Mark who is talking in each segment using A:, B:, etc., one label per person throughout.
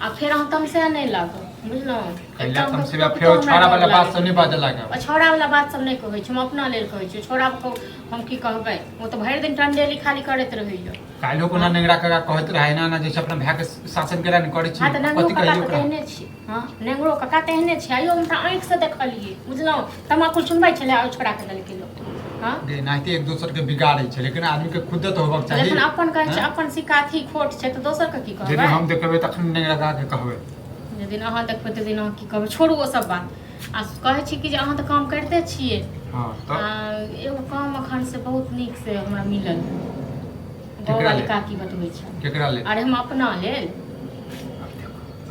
A: आ फेर अहाँ तमसा नहि लागब, बुझलहुँ?
B: कैला
A: एकदम
B: तमसेबा?
A: कतौ
B: फेर
A: हमरा
B: छोड़ा
A: डर
B: वाला बात
A: लागैए।
B: सब नहि बाजऽ लागब।
A: आ छौड़ा वाला बात सब नहि कहै छी हम, अपना लेल कहै छी। छौड़ा के हम की कहबै, ओ तऽ भरि दिन टंडेली खाली करैत रहैया।
B: काल्हियो कोना नेंगरा काका कहैत रहै, एना एना जे छै अपना भाय के शासन केना नहि करै छी।
A: हँ, तऽ नेंगरो
B: कथी
A: काका
B: कहियो
A: तऽ
B: ओकरा?
A: तेहने छै। हँ, नेंगरो काका तेहने छै। आइयो हम तऽ आँखिसँ देखलियै, बुझलहुँ? तमाकुल चुनबै छलै आ ओहि छोड़ाके देलकै लोक। हँ।
B: गे, एनाहिते एक दोसर के बिगाड़ै छै, लेकिन आदमी के खुदे तऽ होबक चाही।
A: जखन अपन कहै छै
B: हँ?
A: अपन सिक्का अथी खोट छै, तऽ दोसर के की
B: जेदिन
A: कहबै?
B: हम देखबै तखन नेंगरा काका के कहबै।
A: जे दिन अहाँ देखबै ताहि दिन अहाँ की कहबै। छोड़ू ओ सब बात। आ कहै छी कि जे अहाँ तऽ काम करिते छियै।
B: हँ, तऽ
A: आ एगो काम एखन से बहुत नीक से हमरा मिलल।
B: केकरा
A: गाँववाली
B: लेल?
A: काकी बतबै छै।
B: केकरा लेल?
A: अरे, हम अपना लेल।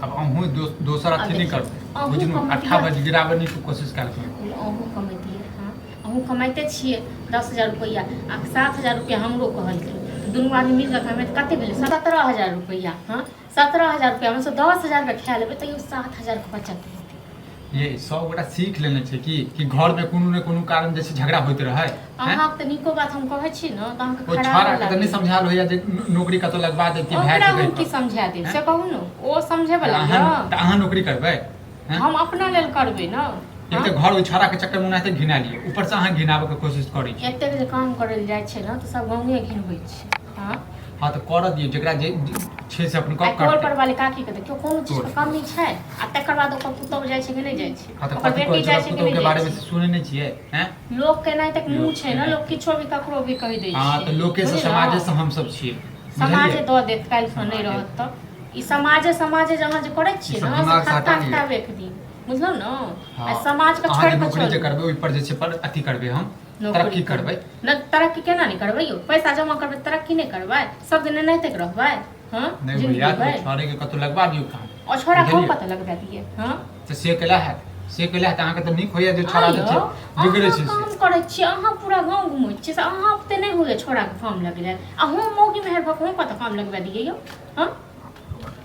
B: आब अहूँ दोसर
A: आब
B: अथी नहि
A: देखियौ,
B: करबै,
A: अहूँ
B: बुझलहुँ?
A: कमैतियै।
B: अट्ठा बज गिराबे के कोशिश कयल करू।
A: अहूँ कमैतियै? हँ, अहूँ कमाइते छियै 10,000 रुपैआ, आ 7,000 रुपैआ हमरो कहलखिन। तऽ दुनू आदमी मिल कऽ कमेबै तऽ कते भेलै? 17,000 रुपैआ। हँ, 17,000 रुपैआमे सँ 10,000 रुपैआ खा लेबै, तैयो 7,000के बचत हेतै।
B: ये सब गोटा सीख लेने छै कि कि घर में कोनो ने कोनो कारण जे छै झगड़ा होइत रहै, हैं?
A: अहाँके तऽ नीको बात हम कहै छी ने तऽ अहाँके
B: ओ
A: खराब
B: छोड़ा के तऽ नहि
A: लागै।
B: समझायल होइया जे नौकरी कतौ लगवा देती भाय
A: ओकरा
B: के
A: हम की
B: कहि
A: समझा देब,
B: हैं?
A: से कहू ने। ओ समझे
B: कऽ।
A: वला
B: अहाँ
A: यऽ?
B: तऽ अहाँ नौकरी करबै, हैं?
A: हम अपना लेल करबै ने।
B: एक तऽ घर ओहि छोड़ा के चक्कर में ओनाहिते घिना लियै, ऊपर से अहाँ घिनाबऽ के कोशिश करै छी।
A: एतेक जे काम करै लए जाइ छै ने तऽ सब गाँवे घिनबै छै। हँ।
B: हँ, तऽ करऽ दियौ, जेकरा जे छै से अपन
A: आइ
B: कऽ
A: टोल
B: करतै।
A: पर वाली काकी के देखियौ, कोनो चीज के
B: टोल।
A: कमी छै? आ तकर बाद ओकर पुतहु जाइ छै कि नहि जाइ छै?
B: हँ, तऽ
A: ओकर
B: कथी
A: बेटी
B: कहै
A: जाइ
B: छै
A: छै कि
B: पुतहु
A: नहि
B: के
A: जाइ
B: बारे में
A: छै?
B: से सुनै नहि छियै, हैं?
A: लोक के एनाहिते मुँह
B: लोक
A: छै ने, लोक किछो भी ककरो भी कहि दै
B: हँ
A: छै।
B: तऽ लोके से
A: बुझलहुँ?
B: समाजे से हमसब छियै,
A: समाजे
B: बुझलियै?
A: दऽ देत काल्हि खन नहि
B: समाजे।
A: रहत तऽ ई समाजे, समाजे जे अहाँ जे करै छियै
B: ई सब
A: ने से
B: दिमाग से
A: खत्ता
B: हटा लिअ।
A: खायब एक दिन, बुझलहुँ ने?
B: हँ।
A: आ समाजके
B: अहाँ
A: छोड़ि
B: जे
A: कऽ
B: नौकरी जे
A: चलू।
B: करबै, ओहि पर जे छै पर अथी करबै हम।
A: नौकरी
B: तरक्की करबै।
A: नहि, तरक्की केना नहि करबै यौ? पैसा जमा करबै, तरक्की नहि करबै? सब दिन एनाहिते रहबै? हँ,
B: नहि
A: जिन्दगी
B: होइया तऽ
A: भरि
B: छोड़े के कतौ लगवा दियौ काम।
A: और छोड़ा कम
B: बुझलियै?
A: पता लगबा दिए? हँ।
B: तऽ से केला हैत? से केला हैत? अहाँके तऽ नीक होइया जे छोड़ा जे छै
A: आइयो
B: बिगड़ै
A: अहाँ
B: छै से।
A: काम करै छियै, अहाँ पूरा गाँव घुमै छियै, से अहाँ ओते नहि होइया छोड़ाके काम लगेला, आ हम मौगी मेहर भऽ कऽ हम कतऽ काम लगबा दियै यौ? हँ।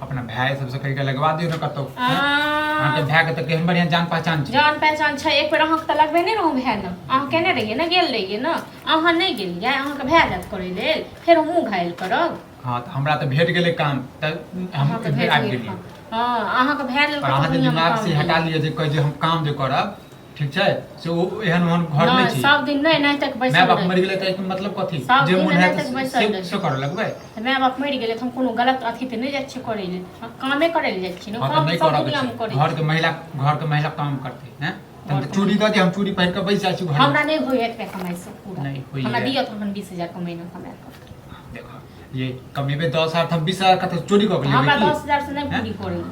B: अपना भाय सबसँ कहि कऽ लगवा दियौ ने कतौ, अहाँके भाय के तऽ केहन बढ़िआँ जान पहचान छै।
A: जान पहचान छै। एक बेर अहाँके तऽ लगबे नहि रहौं भाय ने, अहाँ केने रहियै ने, गेल रहियै ने। अहाँ नहि गेलियै, अहाँके भाय जायत करै लेल, फेर हमहूँ घायल करब।
B: हँ, तऽ हमरा तऽ भेट गेलै काम, तऽ हम
A: अहाँके
B: एक बेर
A: भेट
B: आबि
A: गेल
B: गेलियै।
A: काम। हँ, अहाँके भाय लेल
B: पर अहाँ जे दिमाग से हटा लिअ जे कहै जे हम काम जे करब, ठीक छै, से ओ एहन ओहन घर नहि
A: नहि
B: छै।
A: सब दिन नहि नहि तक
B: माय
A: बैसल
B: बाप
A: रही।
B: मरि गेलै तऽ एहिके मतलब कथी?
A: सब
B: जे
A: दिन
B: मोन
A: एनाहिते
B: हैत
A: बैसल
B: से
A: रही।
B: से करऽ लगबै?
A: तऽ माय बाप मरि गेलै तऽ हम कोनो गलत अथी तऽ नहि जाइ छियै करै लेल। हम कामे करै लेल जाइ छियै ने।
B: हँ, तऽ
A: काम
B: नहि
A: तऽ सब
B: करऽ के
A: दुनियामे
B: छै।
A: करै
B: घर
A: छै।
B: के महिला, घर के महिला काम करतै, हैं? तहन
A: घर
B: तऽ
A: के
B: चूड़ी दऽ दिअ, हम चूड़ी पहिर कऽ बैस जाइ छी घरमे।
A: हमरा नहि होइए एतबे कमाइसँ पूरा।
B: नहि होइए।
A: हमरा दिअ तखन 20,000 के महीना कमाए कऽ।
B: देखो, ये कमेबै 10,000 तऽ हम 20,000 कतऽ चोरी कऽ के लेबै
A: हमरा
B: की?
A: 10,000 से नहि
B: हैं?
A: पूरी करैए।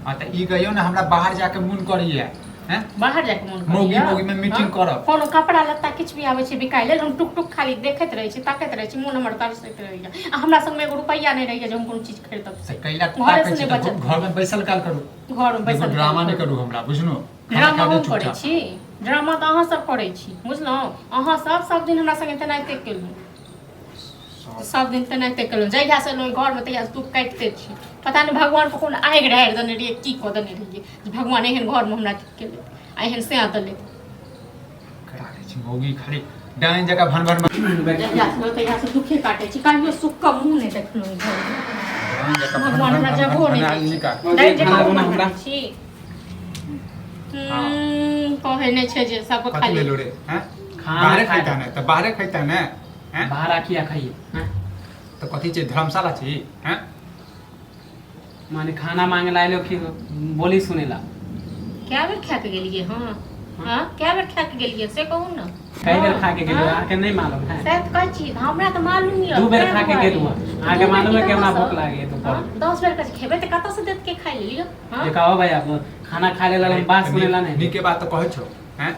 B: हँ, तऽ ई कहियौ ने, हमरा बाहर जाके मोन करैया, हैं?
A: बाहर जाके मोन
B: मौगी
A: करैया?
B: मौगी में मीटिंग
A: हँ?
B: करब।
A: कोनो कपड़ा लत्ता किछु भी आबै छै बिकाय लेल, हम टुक टुक खाली देखैत रहै छी, ताकैत रहै छी, मोन हमर तरसैत रहैया, आ हमरा संगमे एगो रुपैआ नहि रहैया जे हम कोनो चीज खरीदब।
B: से कैला
A: घरे
B: ताकै
A: से
B: छी
A: नहि
B: तऽ
A: बचत।
B: घर में बैसल काल करू।
A: घरमे
B: देखो,
A: बैसल
B: ड्रामा नहि करू हमरा, बुझलहुँ? खाना
A: ड्रामा
B: खा
A: हम
B: दे
A: करै
B: चुपचाप।
A: छी? ड्रामा तऽ अहाँ सब करै छी, बुझलहुँ? अहाँ सब सब दिन हमरा संगे तेनाहिते केलहुँ, सब दिन तेनाहिते केलहुँ। जहियासँ एलहुँ घरमे तहियासँ दुःख काटिते छी। पता नहि भगवानके कोन आगि ढारि देने रहियै, की कऽ देने रहियै जे भगवान एहन घरमे हमरा अथी केलथि आ एहन सैं देलथि।
B: करा दै छी मौगी खाली डाइन जकाँ भन भन भन।
A: जहियासँ एलहुँ तहियासँ दुःखे काटै छी। कहियो सुखके मुँह नहि देखलहुँ ई घरमे।
B: डाइन जकाँ भन
A: भगवान
B: भन
A: हमरा
B: भन
A: जगहो
B: भन
A: नहि
B: भन
A: दै
B: निकाल।
A: छै। डाइन जकाँ
C: खाना
A: मुँह
C: बना
A: बना
C: हमरा।
A: छी। कहै नहि छै जे सब
B: कथी
A: खाली
B: भेलो रे, हैं?
C: खाना
B: बाहरे
C: खाय।
B: खैता ने तऽ बाहरे खैता ने, हैं?
C: बाहर आ किया खाइए, हैं?
B: तऽ कथी छै, धर्मशाला छी, हैं?
C: माने खाना मांगे ला आइलो कि बोली सुनेला?
A: कए बेर खा के गेलियै? हँ हँ, कए बेर खा के गेलियै से कहू ने।
C: कई बेर खा के गेलियै।
A: हाँ।
C: अहाँके नहि मालूम है?
A: सएह तऽ कहै छी, हमरा तऽ मालूम यऽ।
C: दू बेर
A: ताहि
C: खा के
A: दुआरे।
C: गेलहुँ हँ। अहाँके
A: दू बेर
C: मालूम है कि हमरा
A: कतऽसँ?
C: भूख लागैए दुपहर।
A: हाँ, 10 बेर के खेबै तऽ कतऽसँ देत के खाइ लेल यौ? हाँ?
C: देखा हो भैया, खाना खा लेला हम बात सुनेला नहीं।
B: नीके बात तऽ कहै छौ, हैं?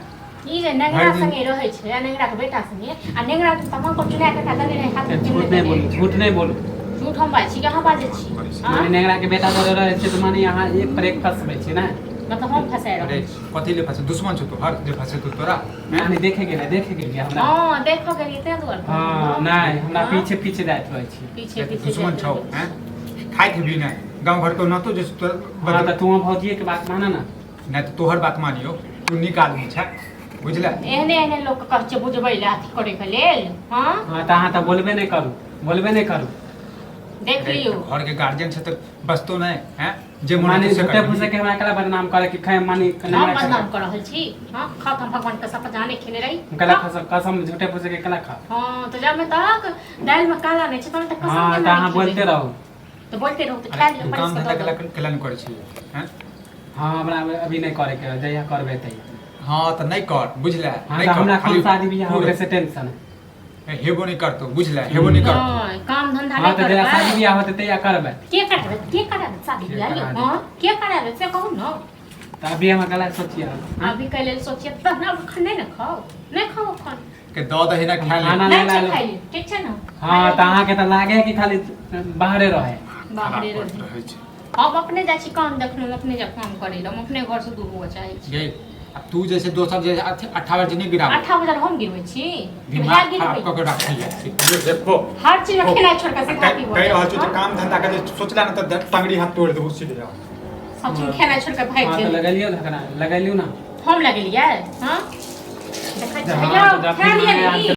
A: ई जे नेंगरा
B: भरि दिन-
A: संगे रहै छै आ नेंगरा के बेटा संगे, आ नेंगरा के तमाकुल चुना के एकरा देने रहै हाथ में।
C: झूठ नहीं बोलू, झूठ नहीं बोलू।
A: झूठ हम बाजै छी कि अहाँ बाजै छी? हाँ?
C: माने नेंगरा के बेटा जरे रहै छै तऽ माने अहाँ एक पर एक फंसबै छी ने?
A: मतलब हम फंसाय
B: अरे
A: रहल छी?
B: कथी ले फंसे? दुश्मन छौ तोहर जे फंसे तू तोरा, हैं?
C: माने देखे गेलै, देखे गेलियै हमरा।
A: हँ, देखऽ गेलियै ताहि दुआरे।
C: हँ, नहि, हमरा
A: हाँ?
C: पीछे पीछे जाइत रहै छी।
A: पीछे पीछे
B: दुश्मन
A: जाइत
B: छौ,
A: रहै छी।
B: हैं? खाइत हेबी ने गाँव घर के ओनाहितो जे तोरा
C: हँ, तऽ तू भौजिए के बात मानऽ ने।
B: नहि तऽ तोहर बात मानियो, तू नीक आदमी छै, बुझले?
A: एहने एहने लोक के कहै छै बुझबै लए, अथी करै के लेल। हँ।
C: हँ, तऽ अहाँ तऽ बोलबे नहि करू, बोलबे नहि करू।
A: देख लियौ।
B: घर के गार्जियन छै तऽ बसतो नहि हैं जे मन
C: माने
B: हेतौ से
C: झूठे
B: करबिही।
C: फूसे के हमरा कला बदनाम करे कि खाए मानी
A: हम बदनाम कर रहल छी? हाँ, खाओ तऽ हम भगवान के शपथ जाने खेने रही।
C: कला कसम कसम झूठे फूसे के कला खा।
A: हाँ, तऽ जामे तक दालि में काला नहि छै तब तक कसम
C: हाँ,
A: के
C: तऽ अहाँ
A: नहि खेबै।
C: बोलते रहू।
A: तऽ बोलते रहू तऽ खा
B: अरे
A: लिअ,
B: तू
A: परसि
B: काम
A: कऽ
B: धंधा
A: दऽ
B: केला
A: दू।
B: केला नहि करै छी हैं?
C: हाँ, हमरा अभी नहि करे के है, जहिया करबै तहिया।
B: हाँ, तऽ नहि कर, बुझले?
C: हाँ,
B: नहि
C: तऽ
B: कर,
C: हमरा कोन
B: खाली
C: शादी बियाह हो गेलै से टेंशन है।
B: हेबो नहि करतौ, बुझले? हेबो नहि करतौ।
A: नहि, काम धंधा
C: हाँ,
A: नहि
C: तऽ जहिया शादी
A: करबै।
C: बियाह होतै तहिया करबै।
A: के कराबै, के कराबै शादी
C: के
A: बियाह यौ?
C: करा देत?
A: हाँ, के कराबै से कहू ने।
C: तऽ अभी हमरा गला सोचिए।
A: अभी कै लेल सोचिए तब ने? अखन नहि ने खाउ, नहि खाउ अखन।
B: के दऽ दही ने, खा ले।
C: खाना
A: नहि
C: नहि
A: छै
C: लालो।
A: खाइ, ठीक छै ने?
C: हाँ, तऽ अहाँके तऽ लागे है कि खाली बाहरे रहे।
A: बाहरे
B: खराब
A: रहे।
B: रहै छै।
A: हम अपने जाइ छी काम देखने, हम अपने जाब काम करै लए, हम अपने घरसँ दूर हुअ चाहै छी।
B: गे, आ तू जैसे दोसर जे 58 जे नहि गिराबै।
A: 18,000 हम गिरबै छी?
B: दिमाग
A: भए
B: खराब
A: गिरबै।
B: कऽ के राखल जाइ छै। ये देखो।
A: हर चीज में खेनाइ छोड़ कऽ सिखा की
B: कहि रहल छौ जे काम धंधा के जे सोचला ने तऽ टंगड़ी हाथ तोड़ि देबो सीधे।
A: सब चीज खेनाइ छोड़ कऽ भागि
C: हाँ, तऽ
A: गेल।
C: लगेलियौ झगड़ा, लगेलियौ ना।
A: हम लगेलियै? हाँ, देखै छियै।
C: हाँ,
A: यौ,
C: तऽ जब
A: खा लिअ
C: भी
A: नी।